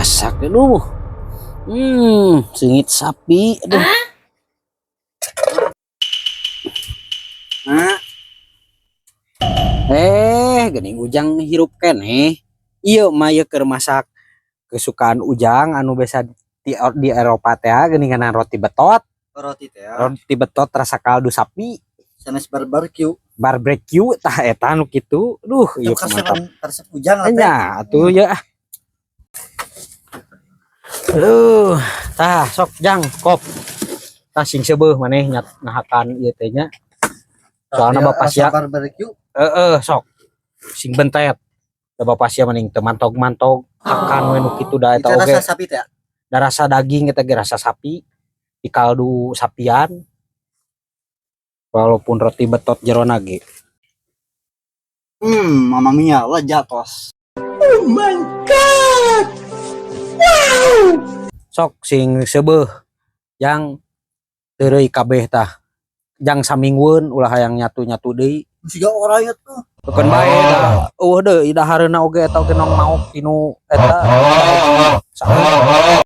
Masak dulu. Seungit sapi. Aduh. Nah, Eh, geuning Ujang hirup keneh. Ieu mah ieu keur masak kesukaan Ujang anu biasa di Eropa teh geuningan, roti betot. Roti teh ya. Roti betot rasa kaldu sapi. Sanes barbecue. Barbecue tah eta nu kitu. Duh, ieu Itu mantap. karesepan karesep Ujang lah teh. Nya, atuh ya ah. Aduh, tah sok, Jang, kop. Tah, sing seubeuh maneh nyat ngahakan ieu teh nya. Soalna Iya, bapak rasa sia barbecue. Heeh, sok. Sing bentet. Da bapak sia mending teu mantog-mantog hakan we nu kitu da eta Itu oge. Rasa sapi teh ya. Da rasa daging eta ge rasa sapi di kaldu sapian. Walaupun roti betot jerona ge. Mamma mia, lezat tos. Sok sing seubeuh, Jang, teureui kabeh tah. Jang saminggueun, ulah hayang nyatu-nyatu deui. Siga orangnya tuh. Keun bae da euweuh deui dahareuna oge eta oge nong maok tinu eta. Saha?